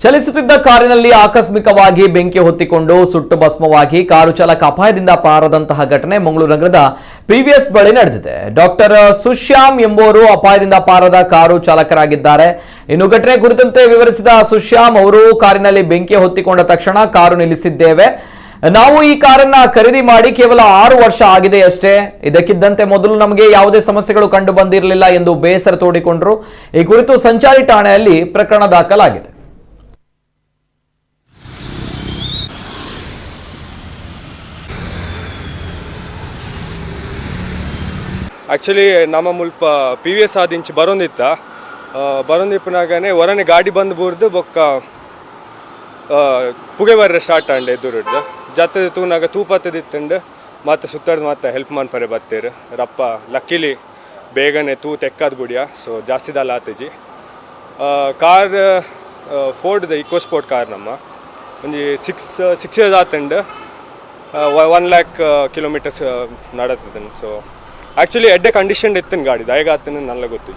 ಚಲಿಸುತ್ತಿದ್ದ ಕಾರಿನಲ್ಲಿ ಆಕಸ್ಮಿಕವಾಗಿ ಬೆಂಕಿ ಹೊತ್ತಿಕೊಂಡು ಸುಟ್ಟು ಭಸ್ಮವಾಗಿ ಕಾರು ಚಾಲಕ ಅಪಾಯದಿಂದ ಪಾರಾದಂತಹ ಘಟನೆ ಮಂಗಳೂರು ನಗರದ ಪಿವಿಎಸ್ ಬಳಿ ನಡೆದಿದೆ. ಡಾಕ್ಟರ್ ಸುಶ್ಯಾಮ್ ಎಂಬುವರು ಅಪಾಯದಿಂದ ಪಾರಾದ ಕಾರು ಚಾಲಕರಾಗಿದ್ದಾರೆ. ಇನ್ನು ಘಟನೆ ಕುರಿತಂತೆ ವಿವರಿಸಿದ ಸುಶ್ಯಾಮ್ ಅವರು, ಕಾರಿನಲ್ಲಿ ಬೆಂಕಿ ಹೊತ್ತಿಕೊಂಡ ತಕ್ಷಣ ಕಾರು ನಿಲ್ಲಿಸಿದ್ದೇವೆ. ನಾವು ಈ ಕಾರನ್ನ ಖರೀದಿ ಮಾಡಿ ಕೇವಲ 6 ವರ್ಷ ಆಗಿದೆ ಅಷ್ಟೇ. ಇದಕ್ಕಿದ್ದಂತೆ ಮೊದಲು ನಮಗೆ ಯಾವುದೇ ಸಮಸ್ಯೆಗಳು ಕಂಡು ಬಂದಿರಲಿಲ್ಲ ಎಂದು ಬೇಸರ ತೋಡಿಕೊಂಡರು. ಈ ಕುರಿತು ಸಂಚಾರಿ ಠಾಣೆಯಲ್ಲಿ ಪ್ರಕರಣ ದಾಖಲಾಗಿದೆ. ಆ್ಯಕ್ಚುಲಿ ನಮ್ಮ ಮುಲ್ಪ ಪಿ ವಿ ಎಸ್ ಆದಿಂಚಿ ಬರೋಂದಿತ್ತ ಬರೋಂದಿಪ್ಪನಾಗನೆ ಹೊರನೆ ಗಾಡಿ ಬಂದು ಬೂರ್ದು ಬೊಕ್ಕ ಪುಗೆ ಬರ್ರೆ ಸ್ಟಾರ್ಟ್ ಆಂಡ್ ಎದುರುಡ್ದು ಜತ್ತದ ತೂನಾಗ ತೂಪತ್ತದಿತ್ತಂಡು ಮತ್ತೆ ಸುತ್ತಾಡ್ದು ಮತ್ತೆ ಹೆಲ್ಪ್ ಮನ್ಪರೆ ಬತ್ತೀರು ರಪ್ಪ. ಲಕ್ಕಿಲಿ ಬೇಗನೆ ತೂ ತೆಕ್ಕಾದ ಬುಡಿಯ, ಸೊ ಜಾಸ್ತಿ ದಾಲ ಆತಜಿ. ಕಾರ್ ಫೋರ್ಡ್ದ ಇಕೋ ಸ್ಪೋರ್ಟ್ ಕಾರ್. ನಮ್ಮ ಒಂಜಿ ಸಿಕ್ಸ್ ಸಿಕ್ಸ್ ಇಯರ್ಸ್ ಆತಂಡು, 1 ಲ್ಯಾಕ್ ಕಿಲೋಮೀಟರ್ಸ್ ನಡತದ. ಸೊ ಆ್ಯಕ್ಚುಲಿ ಎಡ್ಡೆ ಕಂಡೀಷನ್ ಇತ್ತಿನ ಗಾಡಿ, ದಯಗಾತನ ನಲ್ಲ ಗೊತ್ತು.